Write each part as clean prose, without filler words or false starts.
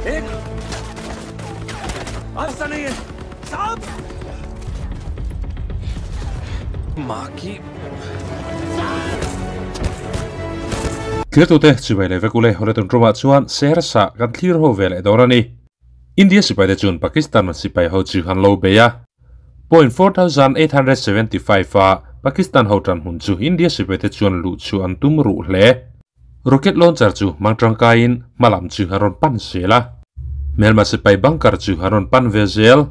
Thirtute chibai leh vek ule hawle tun tumah chuan Sersa kan thlir ho ve leh dawn a ni. India sipaite chuan Pakistan sipai ho chu han lo bei a. Point 4875 a Pakistan ho tan hmun chu India sipaite chuan luh chu an tum ruh hle. Rocket launcher chu mang tangkaiin hmalam chu an rawn pan zel a. Hmelma sipai bunker chu an rawn pan ve zel.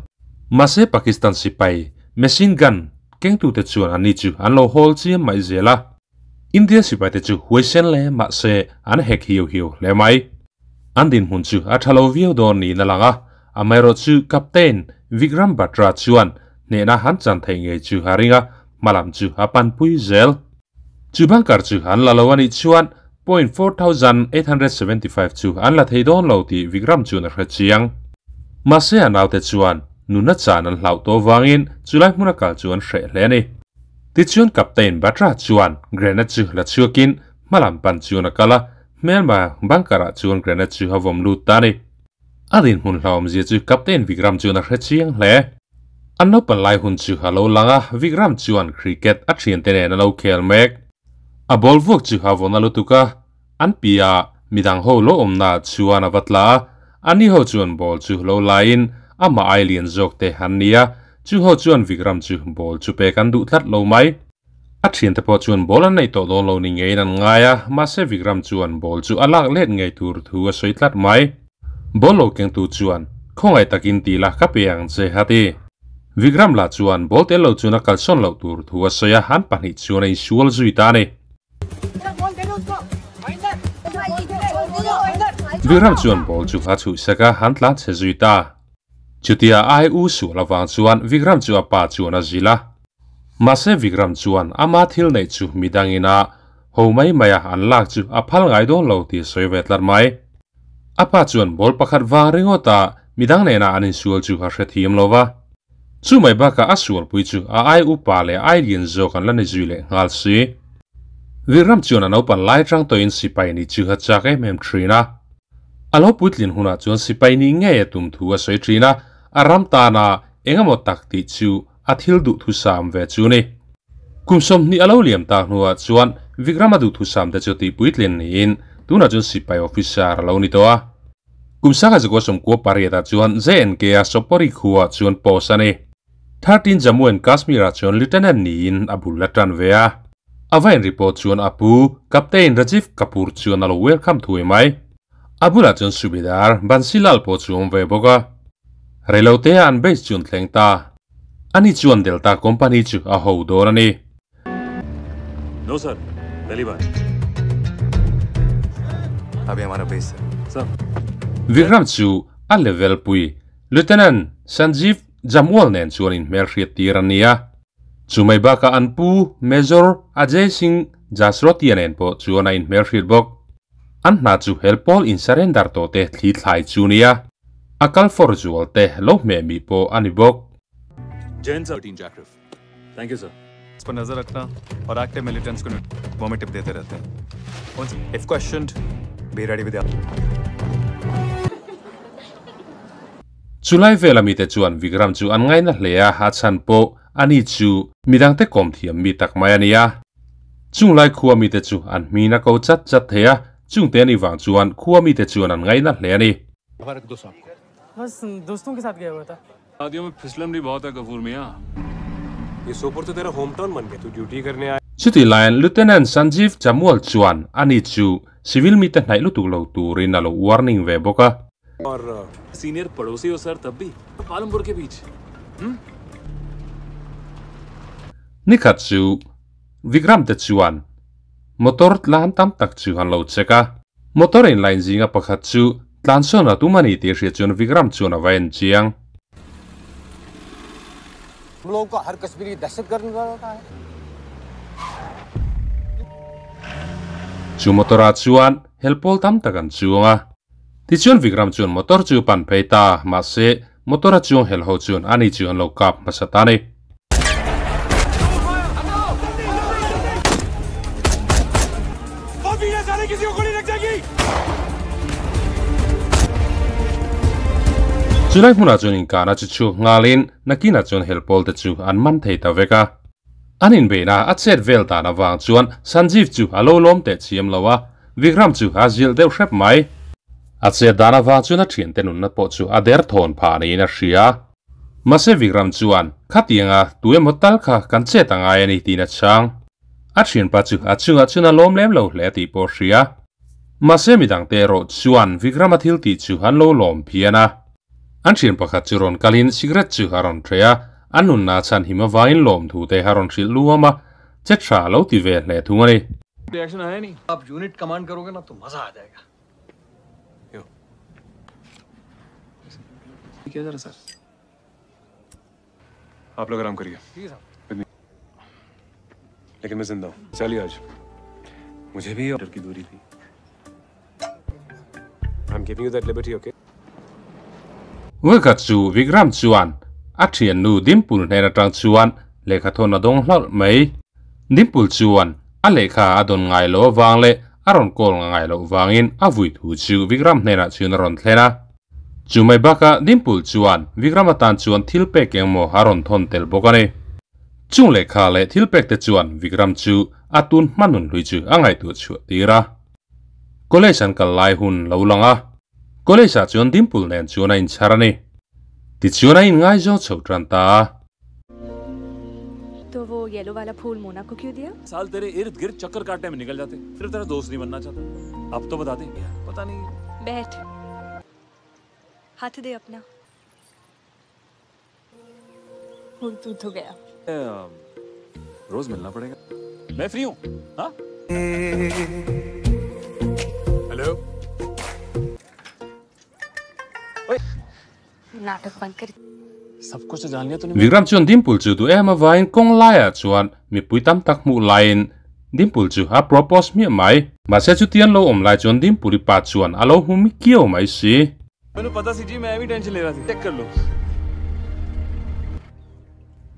Mahse Pakistan sipai machine gun kengtute chuan anni chu an lo hawl chiam mai zel a. India sipaite chu huaisen le mahse an hek hiu hiu hle mai. An dinhmun chu a tha lo viau dawn niin a lang a. Amaherawh chu Captain Vikram Batra chuan hnehna han chan theih ngei chu a ring a, hmalam chu a panpui zel. Chu bunker chu an la lo a nih chuan point 4875 chu an la thei dawn lo tih Vikram chuan a hre chiang. Mahse a naute chuan nuna chan an hlauh tawh vangin chulai hmuna kal chu an hreh hle a ni. Tichuan Captain Batra chuan grenade chu la chhuakin hmalam pan chuan a kal a, hmelma bunker-ah chuan grenade chu a vawm lut ta a ni. A dinhmun hlauhawmzia chu Captain Vikram chuan a hre chiang hle. An naupang lai hun chu a lo lang a, Vikram chuan cricket a thiante nen a lo khel mek. A ball vuak chu a vawn a lutuk a, an piah midang ho lo awmnaah chuan a va tla a, ani ho chuan ball chu lo laiin amah ai lian zawk te an ni a, chu ho chuan Vikram chu ball chu pek an duh tlat lo mai. A thiante pawh chuan ball an nei tawh dawn lo ni ngeiin an ngai a, mahse Vikram chuan ball chu a lak let ngei tur thu a sawi tlat mai. Ball lo kengtu chuan, Khawngaih takin ti la ka pe ang che, a ti. Vikram lah chuan ball tel lo chuan a kalsawn loh tur thu a sawi a, an pahnih chuan a insual zui ta a ni. Vikram chuan ball chu a chhuhsak a, an tlan chhe zui ta. Chutia ai u sual avang chuan Vikram chu a pa chuan a zilh a. Mahse Vikram chuan ama thil neih chu midangin a ho mai mai a an lak chu a phal ngai dawn lo tih a sawi ve tlat mai. A pa chuan ball pakhat vang ringawt a midang nena an insual chu a hrethiam lo va. Chu mai bakah a sualpui chu a ai upa leh ai lian zawk an la ni zui leh nghal si. Vikram chuan a naupan lai tang tawhin sipai ni chu a chak em em thin a. A lo puitlin hunah chuan sipai nih ngei a tum thu a sawi thin a, a ram tana eng emaw tak tih chu a thil duhthusam ve chu ni. Kum sawmhnih a lo liam tak hnuah chuan Vikram a duhthusam te chu tih puitlin niin tunah chuan sipai officer a lo ni tawh a. Kum sangha zakua sawmkua pariatah chuan JNK a Sopori khuaah chuan post a ni. 13 Jammu and Kashmir-ah chuan Lieutenant niin a bul a tan ve a. A va inreport chuan a pu, Captain Rajiv Kapoor chuan a lo welcome thui mai. A bulah chuan Subedar Bansilal pawh chu awm ve bawk a. Reilote-ah an base chu an thleng ta. Ani chuan Delta Company chu a ho dawn a ni. No sir, pehli baar. Abhi hamara base sir. Vikram chu a level pui Lieutenant Sanjeev Jamwal nen chuan inhmelhriat tir an ni a. Chu mai bakah an pu Major Ajay Singh Jasrotia nen pawh chuan a inhmelhriat bawk. An hna chu helpawl in surrender tawh te thli thlai chu nia. A kal fawr zual te lo hmeh mi pawh a ni bawk. Jain sir. 13 Jack Rif. Thank you sir. पर नजर रखना और active militants को वो हमें tip देते रहते हैं. If questioned, be ready with Chulai vela mite chuan Vikram chu an ngaina hle a, a chhan pawh ani chu midangte kawm thiam mi tak mai a ni a. Chunglai khua mite chu an hmin a ko chat chat thei a, chungte ani vang chuan khua mite chuan an ngaina hle a ni. बस दोस्तों के साथ गया हुआ था शादियों में फिसलन भी बहुत है गफूर मियाँ ये सोपोर तो तेरा होम टाउन बन गया तू ड्यूटी करने आया Chuti laiin Lieutenant Sanjeev Jamwal chuan ani chu civil mite hnaih lutuk lo turin a lo warning ve bawk a. और सीनियर पड़ोसी हो सर तब भी पालमपुर के बीच Nikhat chu Vikram te chuan motor tlan tam tak chu an lo check a. Motor in line zinga pakhat chu tlan sawn a tum a ni tih hriat chuan Vikram chuan a va en chiang. हम लोगों को हर कश्मीरी दहशतगर्द नजर आता है Chu motor ah chuan helpawl tam tak an chuang a. Tichuan Vikram chuan motor chu pan phei ta, mahse motor a chuang hel ho chuan ani chu an lo kap hmasa ta a ni. Chulai hmunah chuan inkahna chu chhuak nghalin nakinah chuan helpawl te chu an man thei ta vek a. An inbeihna a chet vel dan avang chuan Sanjeev chu a lo lawm teh chiam lo a, Vikram chu a zilh deuh hrep mai. A chet dan avang chuan a thiante nunna pawh chu a der thawn phah niin a hria. Mahse Vikram chuan, Khatianga tu emaw tal kha kan chet a ngai a ni tiin a chhang. A thianpa chu a chungah chuan a lawm lem lo hle tih pawh a hria. Mahse midangte erawh chuan Vikrama thil tih chu an lo lawm phian a. An thian pakhat chu rawn kalin cigarette chu a rawn ṭheh a, an nunna chhan him avangin lawmthu te a rawn hrilh luam a, che tha a lo ti ve hle thung a ni. Reaction आया नहीं आप unit command करोगे ना तो मजा आ जाएगा क्या जरा सर आप लोग आराम करिए लेकिन मैं जिंदा हूँ चलिए आज मुझे भी डर की दूरी थी I am giving you that liberty okay Vawikhat chu Vikram chuan a thiannu Dimple hnen atang chuan lehkha thawn a dawng hlauh mai. Dimple chuan a lehkha a dawn ngai loh avang leh a rawn call ngai loh vangin a vui thu chu Vikram hnenah chuan a rawn thlen a. Chu mai bakah Dimple chuan Vikram atan chuan thil pek engmaw a rawn thawn tel bawk a ni. Chung lehkha leh thil pek te chuan Vikram chu a tun hma nun hlui chu a ngaihtuah chhuah tir a. College an kal lai hun lo lang a, college ah chuan Dimple nen chuan a inchhar a ni. Tichuan a inngaizawng chho tan ta a. तो वो yellow वाला फूल मोना को क्यों दिया? साल तेरे इर्द गिर्द चक्कर काटने में निकल जाते फिर तेरा दोस्त नहीं बनना चाहता अब तो बता दे पता नहीं बैठ हाथ दे अपना फूल तू तो गया रोज मिलना पड़ेगा मैं फ्री हूँ हाँ हेलो नाटक बंद कर सब कुछ तो जान लिया तूने Vikram chuan Dimple chu duh em avangin kawng laiah chuan mipui tam tak hmuh laiin Dimple chu a propose hmiah mai. Mahse chutian lo awm lai chuan Dimple-i pa chuan a lo hmu mi kiau mai si. मैंने पता सी जी मैं भी tension ले रहा थी check कर लो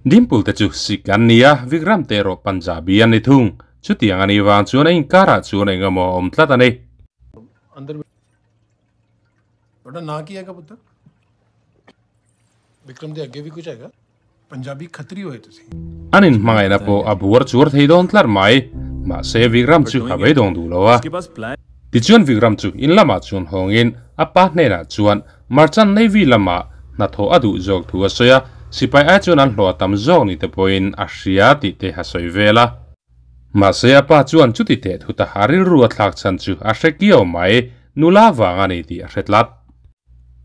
Dimple te chu Sikh an ni a, Vikram te erawh Punjabi an ni thung. Chutiang a nih vang chuan a inkarah chuan engemaw a awm tlat a ni. अंदर ਤੁਹਾਡਾ ਨਾਂ ਕੀ ਹੈਗਾ ਪੁੱਤਰ ਵਿਕਰਮ ਦੇ ਅੱਗੇ ਵੀ ਕੁਝ ਹੈਗਾ ਪੰਜਾਬੀ ਖੱਤਰੀ ਹੋਏ ਤੁਸੀਂ An inhmangaihna pawh a buar chuar thei dawn tlat mai. Mahse Vikram chu a beidawng duh lo a. उसके पास plan Tichuan Vikram chu in lamah chuan hawngin a pa hnenah chuan Merchant Navy lamah hnathawh a duh zawk thu a sawi a, sipai ai chuan an hlawh a tam zawk ni te pawhin a hria tih te a sawi vel a. Mahse a pa chuan chuti teh thut a ha rilru a thlak chhan chu a hre kiau mai, nula vang a ni tih a hre tlat.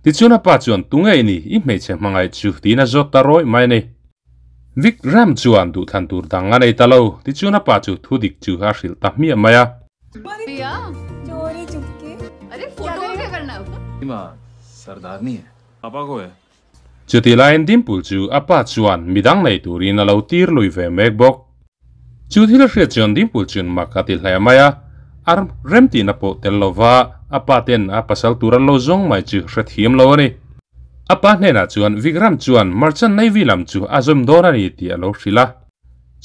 Tichuan a pa chuan tunge i ni, i hmeichhe hmangaih chu tiin a zawt ta rawih mai a ni. Vikram chuan duhthlan tur dang a nei ta lo, tichuan a pa chu thu dik chu a hrilh ta hmiah mai a. Chuti laiin Dimple chu a pa chuan midang nei turin a lo tir lui ve mek bawk. Chu thil a hriat chuan Dimple chuan mak a ti hle mai a, ar rem tihna pawh tel lova a pa ten a pasal tur an lo zawng mai chu hre thiam lo a ni. A pa hnenah chuan Vikram chuan Merchant Navy lam chu a zawm dawn a ni tih a lo hrilh a.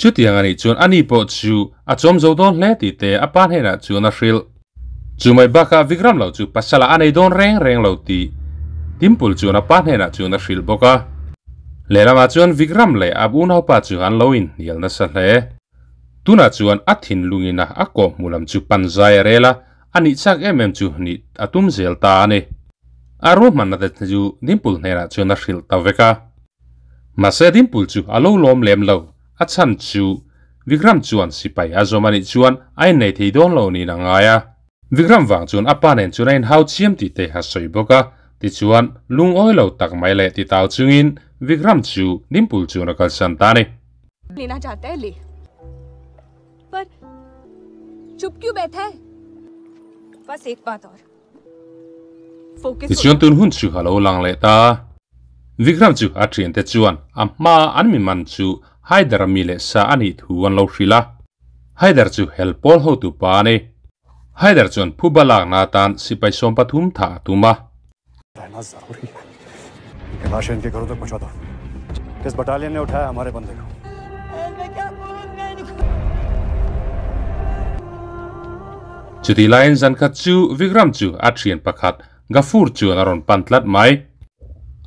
Chutiang a nih chuan ani pawh chu a chawm zo dawn hle tih te a pa hnenah chuan a hrilh. Chu mai bakah Vikram lo chu pasala a nei dawn reng reng lo tih Dimple chuan a pa hnenah chuan a hrilh bawk a. Lehlamah chuan Vikram leh a unaupa chu an lo inhnial nasa hle. Tunah chuan a thinlungin a a kawh hmu lam chu pan zai a rel a, a nih chak em em chu nih a tum zel ta a ni. A ruahmanna te chu Dimple hnenah chuan a hrilh ta vek a. Mahse Dimple chu a lo lawm lem lo, a chhan chu Vikram chuan sipai a zawm a nih chuan a innei thei dawn lo niin a ngai a. Vikram vang chuan a pa nen chuan a inhau chiam tih te a sawi bawk a, tichuan lungawi lo tak mai leh ti tau chungin Vikram chu Dimple chuan a kalsan ta a ni. लेना चाहता है ले, पर चुप क्यों बैठा है? बस एक बात और, focus. Tichuan tun hun chu a lo lang leh ta. Vikram chu a thiante chuan a hma an mi man chu Haider a mi leh sa a nih thu an lo hrilh a. Haider chu helpawl hotu pa a ni. Haider chuan phuba lakna atan sipai sawm pathum thah a tum a. रहना जरूरी है। इनके लाशें इनके घरों तक पहुंचा दो। किस बटालियन ने उठाया हमारे बंदे को? Chuti laiin zan khat chu Vikram chu a thian pakhat Gafur chuan a rawn pan tlat mai.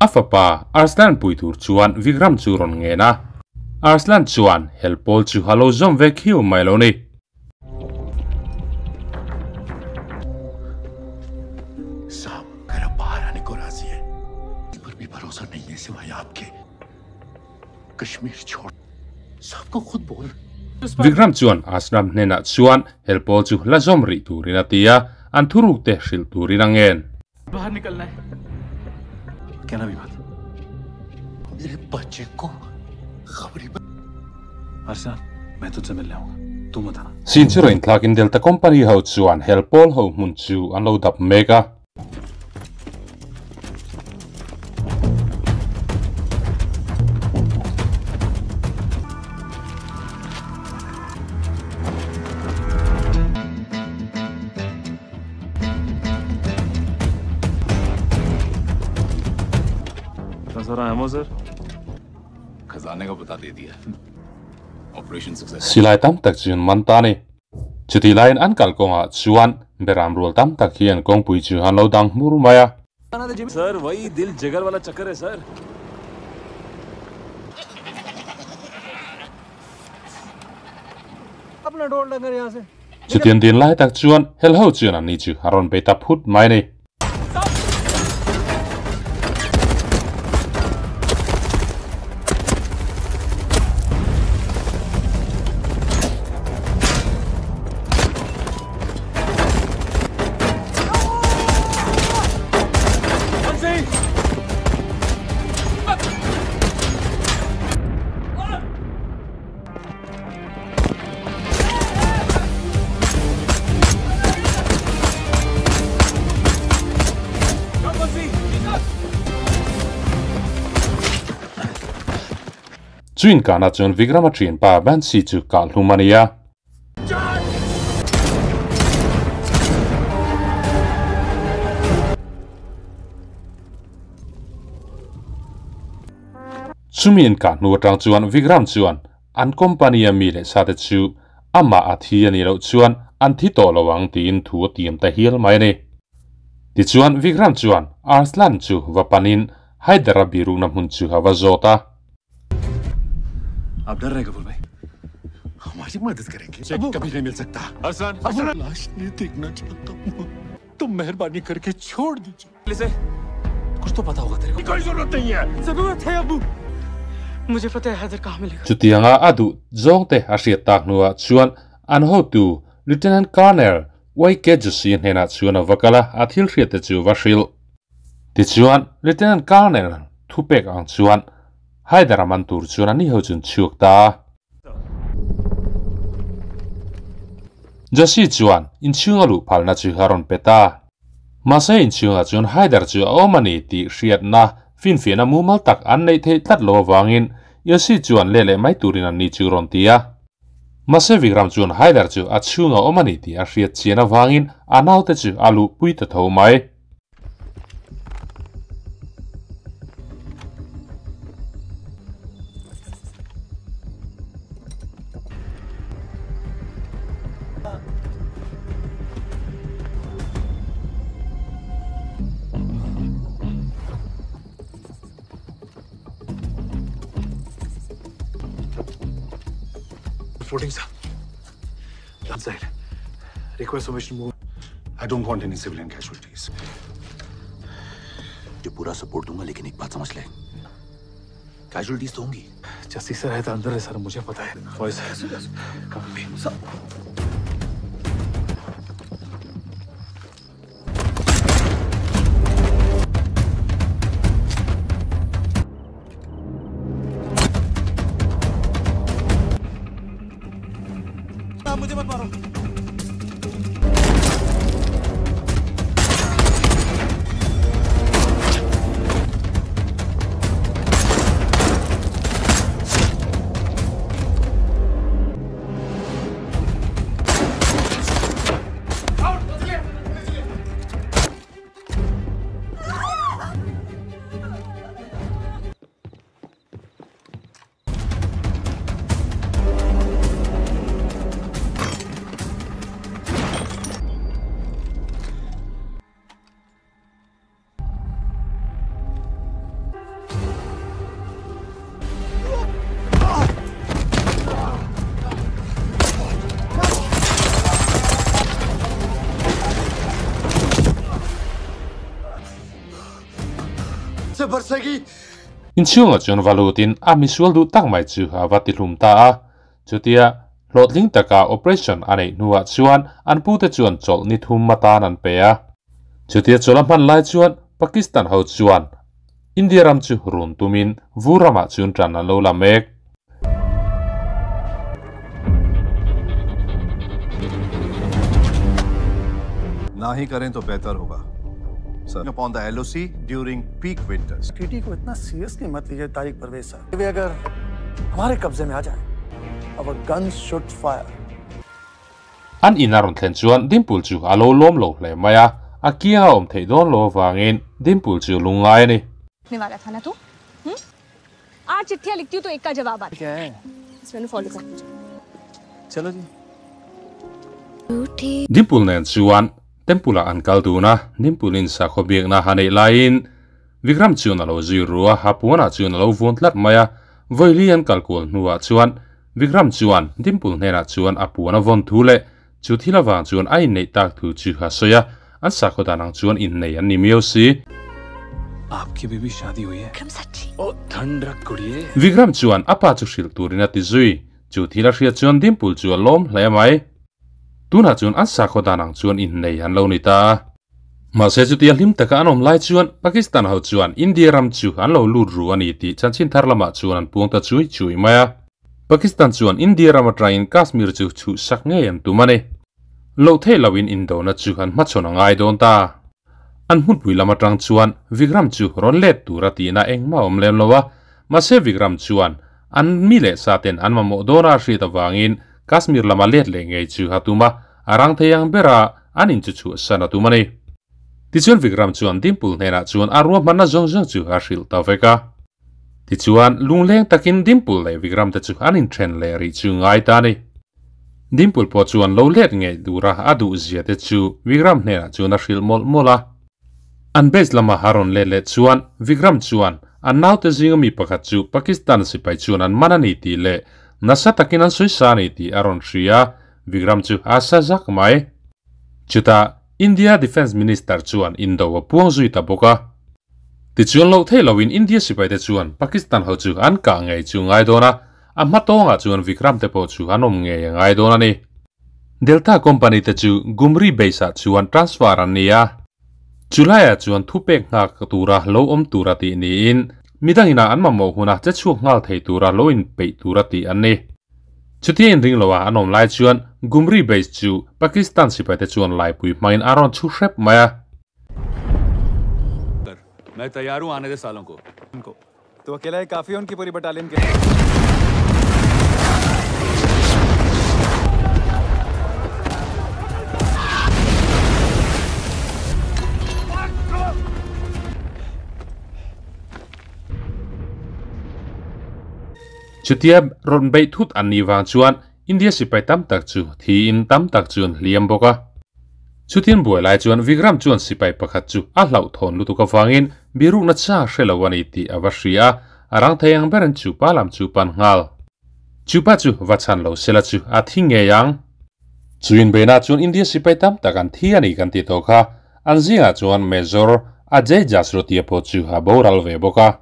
A fapa Arslan pui tur chuan Vikram chu rawn ngen a. Arslan chuan hel pawl chu a lo zawm ve khiu mai lo ni. साहब मेरा बाहर आने को राजी है पर भी भरोसा नहीं है सिवाय आपके कश्मीर छोड़ सबको खुद बोल Vikram chuan Aslam hnenah chuan hel pawl chu la zawm rih turin a ti a, an thuruk te hrilh turin a ngen. बाहर निकलना है कहना भी बात मेरे बच्चे को खबरी अरसलान मैं तुझसे मिलने आऊंगा तू मत आना Sin chu rawn thlakin Delta Company ho chuan hel pawl ho hmun chu an lo dap mek a. सारा एमओ सर खजाने का पता दे दिया operation success Silai tam tak chu an man ta ni. Chuti laiin an kal kawngah chuan beram rual tam tak hi an kawngpui chu an lo dang hmur mai a. Sir वही दिल जिगर वाला चक्कर है sir अपना डोल डंगर यहाँ से Chutiang din lai tak chuan hel ho chuan an ni chu a rawn bei ta phut mai ni. Chuin kana chuan Vikrama thian pa Bansi chu kah hlum a ni a. Chumi in kah hnu atang chuan Vikram chuan an company a mi leh sa te chu amah a thi a ni loh chuan an thi tawh lo ang tiin thu a tiam ta hial mai a ni. Tichuan Vikram chuan Arslan chu va panin Hyderabad birukna hmun chu a va zawt a. आप डर रहे हैं कपूर भाई हमारी मदद करेंगे चेक कभी नहीं मिल सकता अरसलान अपना लाश नहीं देखना चाहता हूँ तुम मेहरबानी करके छोड़ दीजिए इसे कुछ तो पता होगा तेरे को कोई जरूरत नहीं है जरूरत है अबू मुझे पता है हैदर कहाँ मिलेगा Chutianga a duh zawng te a hriat tak hnuah chuan an hotu Lieutenant Colonel Y K Joshi hnenah chuan a va kal a, a thil hriat te chu va hrilh. Tichuan Lieutenant Colonel thupek ang chuan Hyderabad tur chuan an ni ho chun chhuak ta. Joshi chuan inchhunga luh phalna chu a rawn pe ta. Mahse inchhunga chuan Hyder chu a awm a ni tih hriatna finfiahna mumal tak an neih theih tlat lo awangin Joshi chuan leh leh mai turin an ni chu rawn ti a. Mahse Vikram chuan Hyder chu a chhunga awm a ni tih a hriat chian awangin a naute chu a luh pui ta tho mai. Floating, sir. Outside. Request permission move. I don't want any civilian casualties. जो पूरा support दूंगा लेकिन एक बात समझ ले casualties तो होंगी जस्सी सर है तो अंदर है सर मुझे पता है boys come me मुझे मत मारो से बरसेगी। Inchhunga chuan valutin a misual du tak mai chu a va ti hlum ta a. Chutia hlawhtling taka operation a neih hnuah chuan an pute chuan chawlh ni thum atan an pe a. Chutia chawlh a hman lai chuan Pakistan ho chuan India ram chu run tumin vur ramah chuan tan an lo la mek. ना ही करें तो बेहतर होगा sir. Upon the LOC during peak winters. Treaty को इतना सीरियसली मत लीजिए तारिक परवेज साहब। वे अगर हमारे कब्जे में आ जाए, our guns should fire. An inaron thlen chuan Dimple chu alo lom lo hle mai a, a kia awm thei dawn lo wangin Dimple chu lungai ani. वाला था ना तू? आठ चिट्ठियां लिखती हूँ तो एक का जवाब आता क्या है? इसमें फॉलो कर। चलो जी। Dimple nen chuan Tempula an kal duna Dimple in sakho biak na hanei lain Vikram chuan alo zui rua hapuana chuan alo vuan tlat mai a. Voili an kalkul hnuah chuan Vikram chuan Dimple hnenah chuan a puana vawn thu leh chu thil awang chuan a inneih tak thu chu ha sawi a. An sakhaw dan ang chuan innei an ni miau si. आपकी बीबी शादी हुई है। ओ ठंड रख कुड़िए। Vikram chuan apa chu hril turin a ti zui chu thil a hriat chuan Dimple chu a lawm hle mai. Tuna chuan an sakhaw dan ang chuan innei an lo ni ta. Mahse chutia hlim taka an awm lai chuan Pakistan ho chuan India ram chu an lo lut ru ani tih chanchin thar lamah chuan an puang ta chui chui mai a. Pakistan chuan India ram atangin Kashmir chu chhuh sak ngei an tum ani. Lo thei loin Indona chu han hmachhawn a ngai dawn ta. An hmunpui lam atang chuan Vikram chu rawn let tura tihna engmah awm lem lo a. Mahse Vikram chuan an mi leh saten an mamawh dawna hriat awangin Kashmir lama let leh ngei chu ha tum a, a rang thei ang bera an in chu chhuah san a tum ani. Tichuan Vikram chuan Dimple hnenah chuan a ruah hmanna zawng zawng chu a hrilh ta vek a. Tichuan lungleng takin Dimple leh Vikram te chu an inthen leh rih chu ngai ta ani. Dimple pawh chuan lo let ngei tura a duh zia te chu Vikram hnenah chuan a hrilh mawlh mawlh a. An base lama haron le le chuan Vikram chuan an naute zinga mi pakhat chu Pakistan sipai chuan an man ani tih leh nasa takin an sawi sa ani tih a rawn hria. Vikram chu a sa zak mai. Chuta India Defence Minister chuan Indo a puang zui ta bawk a. Tichuan lo thei loin India sipai te chuan Pakistan ho chu an kah ngei chu ngai dawn a. A hma tawngah chuan Vikram te pawh chu an awm ngei a ngai dawn ani. Delta Company te chu Gumri base ah chuan transfer an ni a. Chulaiah chuan thupek nghak tura lo awm tura tih niin midangina an mamawh huna che chhuak nghal thei tura lo in peih tura tih an ni. Chutia inring loa an awm lai chuan Gumri base chu Pakistan sipai te chuan laipui hmangin a rawn chhu hrep mai a. मैं तैयार हूं आने दे सालों को। उनको तो अकेला ही काफी है उनकी पूरी बटालियन के। Chutia rawn beih thut an ni wang chuan India sipai tam tak chu thi in tam tak chuan hliam bawk a. Chutin buai lai chuan Vikram chuan sipai pakhat chu a hlauh thawn lutuk awangin birukna cha hrelo ani tih a va hria. A rang thei ang ber an chupa lam chu pan nghal. Chupa chu va chan lo sela chu a thi ngei ang. Chuin beina chuan India sipai tam tak an thi ani kan ti tawh kha. An zingah chuan Major Ajay Jasrotia pawh chu a boral ve bawk a.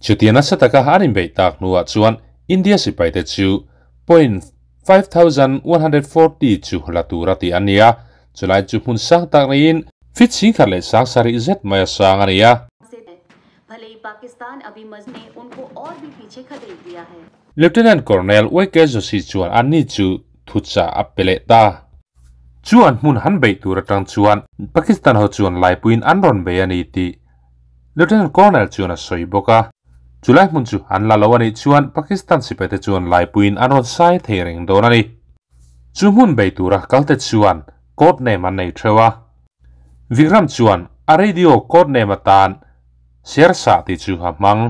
Chutia nasa taka an inbeih tak hnuah chuan India sipai te chu 0.5140 chu la tura tih an ni a. Chulai chu hmun sang tak niin fit sing khat leh sang sarih zet mai a sang a ni a. Lieutenant Colonel Y.K. Joshi chuan an ni chu thucha a pe leh ta. Chu an hmun han beih tur atang chuan Pakistan ho chuan laipuiin an rawn bei ani tih Lieutenant Colonel chuan a sawi bawk a. Chulai hmun chu an la lo ani chuan Pakistan sipai te chuan laipuiin an rawn sai thei reng dawn ani. Chu hmun bei tura kalte chuan code name an nei theuh a. Vikram chuan a radio code name atan Shersa ti chu ha hmang.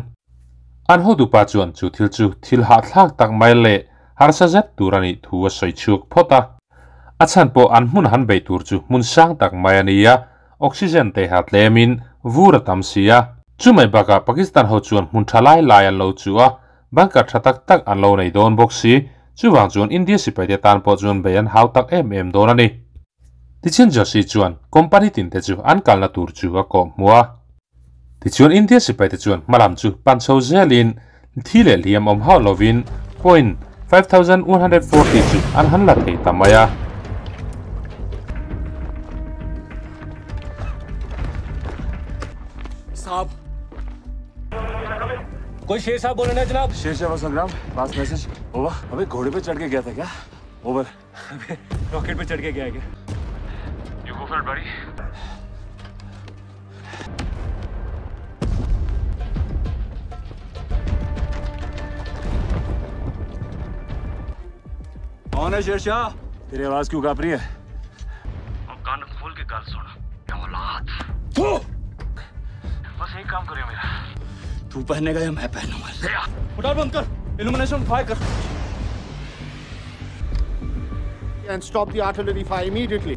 An hotupa chuan chu thil chu thil hah thlak tak mai leh harsa zet tur ani thu a sawi chhuak phawt a. A chhan pawh an hmun han bei tur chu hmun sang tak mai ani a. Oxygen te ha tlemin vur a tam si a. Chu mai bakah Pakistan ho chuan hmun tha lai lai an lo chu a. Bunker tha tak tak an lo nei dawn bawk si. Chuwang chuan India sipai te tan pawh chuan bei an hau tak em em dawn ani. Tichuan Joshi chuan company tin te chu an kalna tur chu a kawh hmu a. Tichuan India sipai te chuan hmalam chu pan chho zelin thi leh hliam awm hauh lovin point 5140 chu an han la thei ta mai a. साहब कोई शेर साहब बोले ना जनाब शेर साहब संग्राम last message over अबे घोड़े पे चढ़ के गया था क्या ओवर अबे रॉकेट पे चढ़ के गया क्या you go for बड़ी कौन है शेरशाह तेरी आवाज क्यों कांप रही है और कान खोल के गाल सुन औलाद बस एक काम करियो मेरा तू पहनेगा या मैं पहनूंगा मोटर बंद कर इल्यूमिनेशन फायर कर and stop the artillery fire immediately.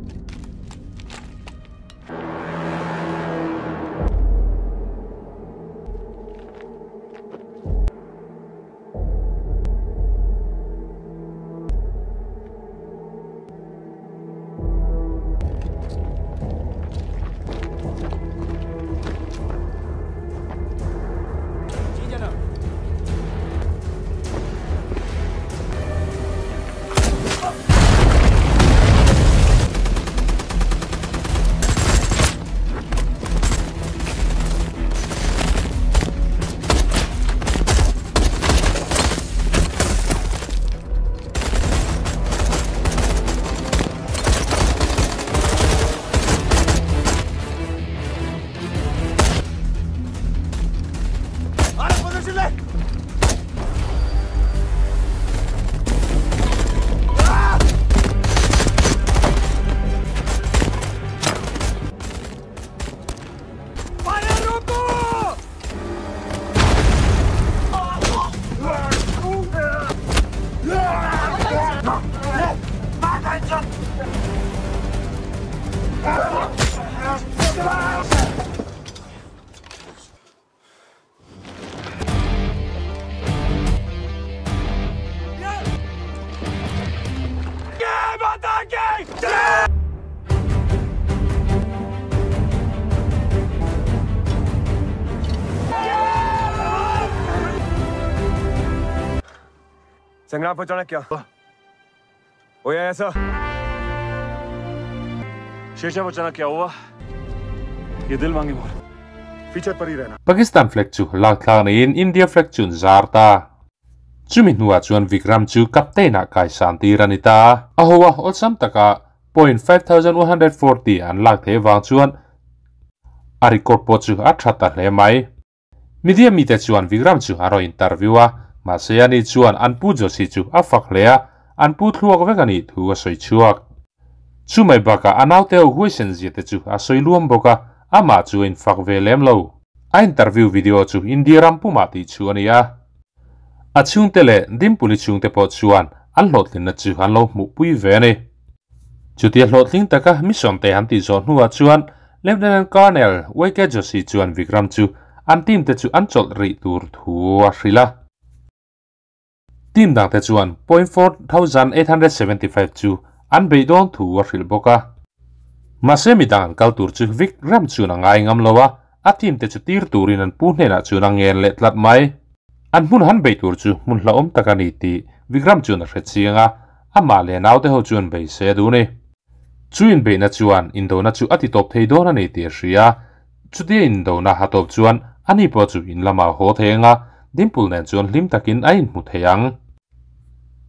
संग्राम पहुंचाना क्या हो गया ऐसा शेरशाह पहुंचाना क्या हुआ ये दिल मांगे मोर फीचर पर ही रहना Pakistan flag chu lak thlang niin India flag chun zar ta chumi hnuah chuan Vikram chu captain ah kai san tir ani ta a hoa awlsam taka 0.5140 an lak thei wang chuan a record pawh chu a tha ta hle mai media mi te chuan Vikram chu a rawn interview a mahse ani chuan an pu Joshi chu a fak hle a an pu thluak vek ani thu a sawi chhuak chumai bakah a naute ho huaisen zia te chu a sawi luam bawk a amah chu a infak ve lem lo a interview video chu India ram pumah tih chu ani a a chhungte leh Dimpuli chhungte pawh chuan an hlawhtlinna chu an lo hmuh pui ve ani chutia hlawhtling taka mission te han tih zawh hnuah chuan Lieutenant Colonel YK Joshi chuan Vikram chu an team te chu an chawlh rih tur thu a hrilh a team dang te chuan 0.4875 chu an bei dawn thu a hrilh bawk a mahse midang an kal tur chu Vikram chuan a ngai ngam lo a a team te chu tir turin an pu hnenah chuan a ngen leh tlat mai an hmun han bei tur chu hmun hlauhawm tak a ni tih Vikram chuan a hre chiang a amah leh naute ho chuan bei se du ni chu inbeihna chuan indona chu a ti tawp thei dawn a ni tih a hria chutia indona ha tawp chuan ani pawh chu in lamah haw thei anga Dimpul nen chuan hlim takin a inhmu thei ang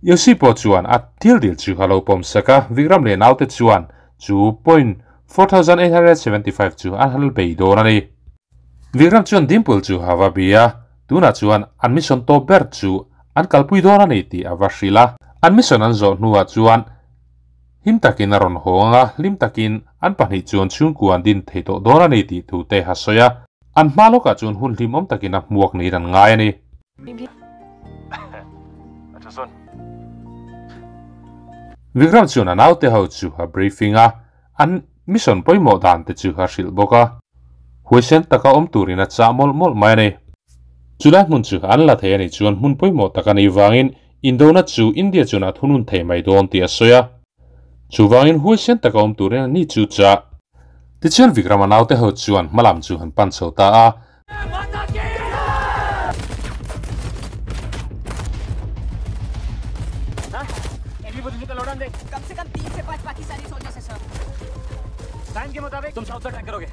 Yoshi pawh chuan a thil dil chu a lo pawm sak a Vikram leh naute chuan chu 0.4875 chu an hal bei dawn a ni Vikram chuan Dimpul chu a va bia tunah chuan an mission tawp ber chu an kalpui dawn a ni tih a va hrilh a an mission an zawh hnuah chuan him takin a rawn haw anga hlim takin an pahnih chuan chhungkua an din thei tawh dawn a ni tih thu te a sawi a an hma lawkah chuan hun hlim awm takin a hmuak niin an ngai a ni. Vikram chuan a naute ho chu a briefing a an mission pawimawh dan te chu a hrilh bawk a huaisen taka awm turin a chah mawlh mawlh mai a ni. Chulai hmun chu an la thei a nih chuan hmun pawimawh tak a nih vangin indona chu India chuan a thunun thei mai dawn tih a sawi a chuvangin huaisen taka awm turin a ni chu chah. Tichuan Vikrama naute ho chuan hmalam chu han pan chho ta a. बंदे कम से कम 3 से 5 पाकिस्तानी सोल्जर्स हैं sir. Time के मुताबिक तुम साउथ से अटैक करोगे।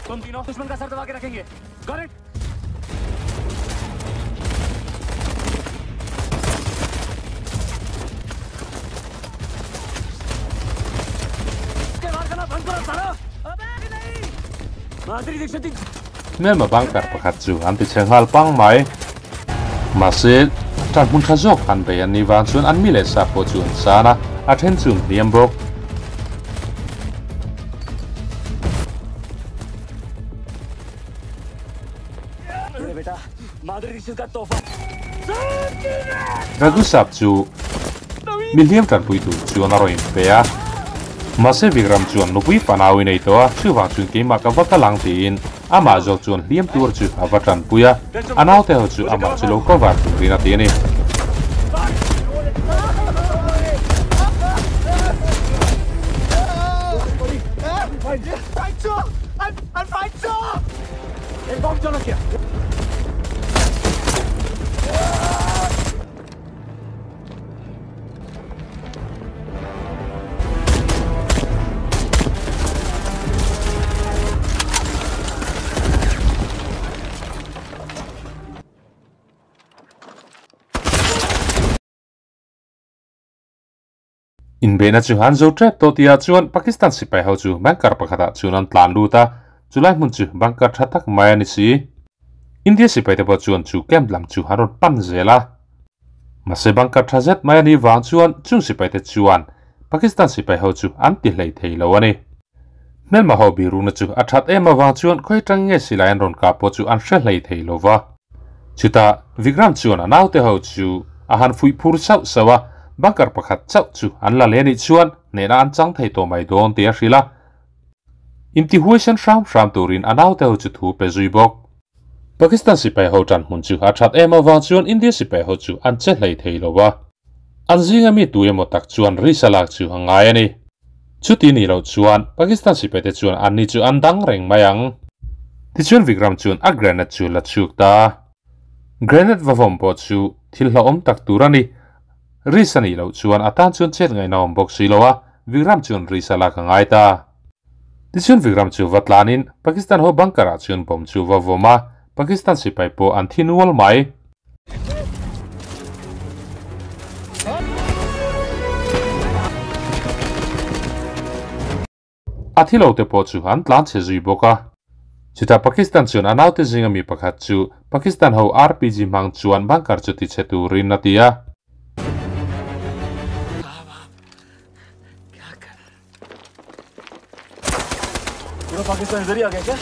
तुम तीनों दुश्मन का सर दबा के रखेंगे। Got it? Mel ma bangkar pakhat chu an ti chenghal pang mai ma se tan hun tha jok han be ani wang chuan an mi le sa po chu an sana a then chung hliam bawk. Raghu sap chu mi hliam tan pui tu chuan a rawn pe a ma se Vikram chuan nupui fanau in ei to a chuwang chuan keimah ka va ka lang tiin ama zawk chuan hliam tur chu a va tan pui a anau te ho chu amah chu lo cover turin a ti ani. In be na chu han zo trep to tia chuan Pakistan sipai ho chu bankar pakhata chuan an tlan luta chulai hmun chu bankar thatak mai ani si India sipai te pawh chuan chu camp lam chu han rawn pan zela mase bankar thazet mai ani wang chuan chung sipai te chuan Pakistan sipai ho chu an ti hlei thei lo ani hmelma ho biru na chu a that em awang chuan khoi tang nge silai an rawn ka pawh chu an hre hlei thei lova chuta Vikram chuan a naute ho chu a han fui phur sauh sauh a bankar pakhat chauh chu an la le ni chuan nena an chang thei to mai dawn ti a hrila inti huaisan hram hram turin anau te ho chu thu pe zui bawk. Pakistan sipai ho tan hmun chu a that em awang chuan India sipai ho chu an che hlei thei lova an zinga mi tu emaw tak chuan risalak chu a ngai ani chuti ni lo chuan Pakistan sipai te chuan an ni chu an dang reng mai ang tichuan Vikram chuan a grenade chu la chuk ta grenade va vawm pawh chu thil hlauhawm tak tur ani risani lo chuan atan chuan chet ngai na awm bawk si lo a Vikram chuan risala ka ngai ta tichuan Vikram chu va tlanin Pakistan ho bankara chuan bom chu va vawm a Pakistan sipai pawh an thinual mai. A thilo te pawh chu an tlan che zui bawk a chuta Pakistan chuan a naute zinga mi pakhat chu Pakistan ho RPG hmang chuan bankar chu ti che turin a ti a. Pakistan इधर ही आ गया क्या?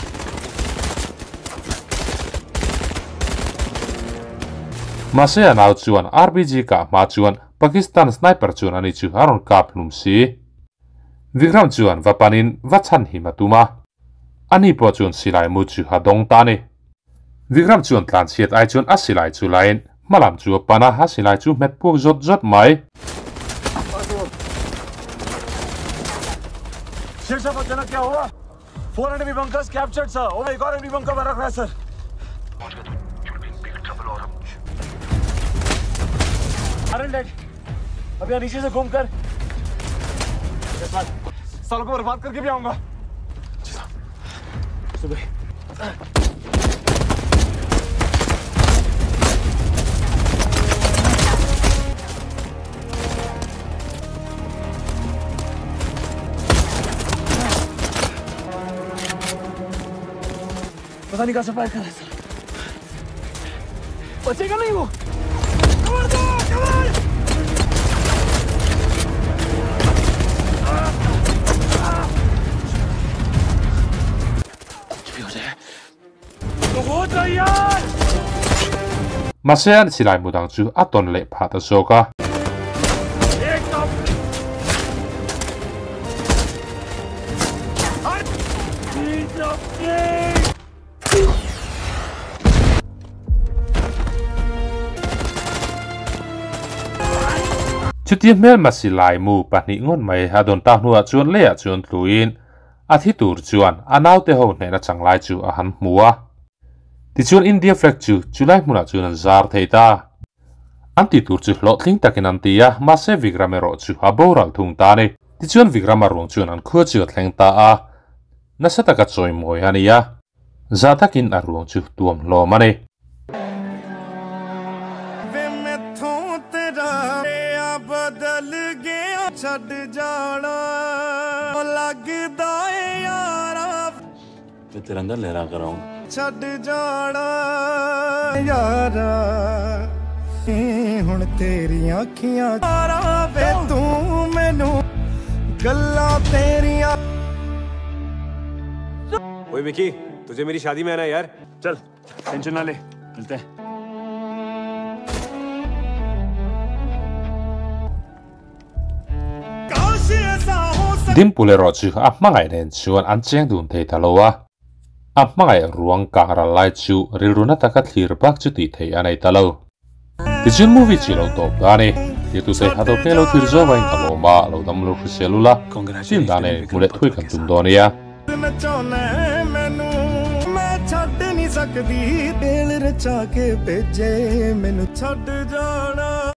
Mase anau chuan RPG ka ma chuan Pakistan sniper chuan ani chu aron kap hlum si Vikram chuan vapanin vachan hi matuma ani po chuan silai mu chu hadong ta ni Vikram chuan tlan chiat ai chuan a silai chu lain malam chu pana ha silai chu met puak zot zot mai. Shershaah अचानक क्या हुआ? 4 enemy bunkers captured, sir. Oh my God, enemy bunker बना रखा है, sir. पहुंच गए तो you'll be in big trouble और हम अरे अब यहाँ नीचे से घूम कर सालों को बर्बाद करके भी आऊंगा। जी साहब, सुबह पता नहीं कहाँ से फायर कर रहा है सर। बचेगा नहीं वो। कवर दो, कवर! कुछ भी हो जाए तो हो जाए यार। Masean silai mudang chu a ton le pha ta soka. Chuti hmel ma silai mu pahnih ngon mai a dawn tak hnuah chuan leiah chuan tluin a thi tur chuan a naute ho hnehna changlai chu a han hmu a tichuan India flag chu chulai hmunah chuan an zar thei ta An ti tur chu hlawhtling takin an ti a, mahse Vikram erawh chu a boral thung ta a ni. Tichuan Vikrama ruang chuan an khua chu a thleng ta a, nasa taka chawimawi a ni a, za takin a ruang chu tuam hlawm a ni. ओए विकी, तुझे मेरी शादी में आना है यार। चल टेंशन ना ले, मिलते हैं। Dimpul erawh chu a hmangaih nen chuan an cheng dun thei ta lo a, a hmangaih ruang kang ral lai chu rilru na taka thlir bak chu tih theih a nei ta lo. Tichuan movie chi lo tawp ta a ni. Tirtute a dawp hle lo thlir zawk a in ka lawm a, lo dam lo hrisel ula, film dan nen hmu leh thui kan tum dawn nia.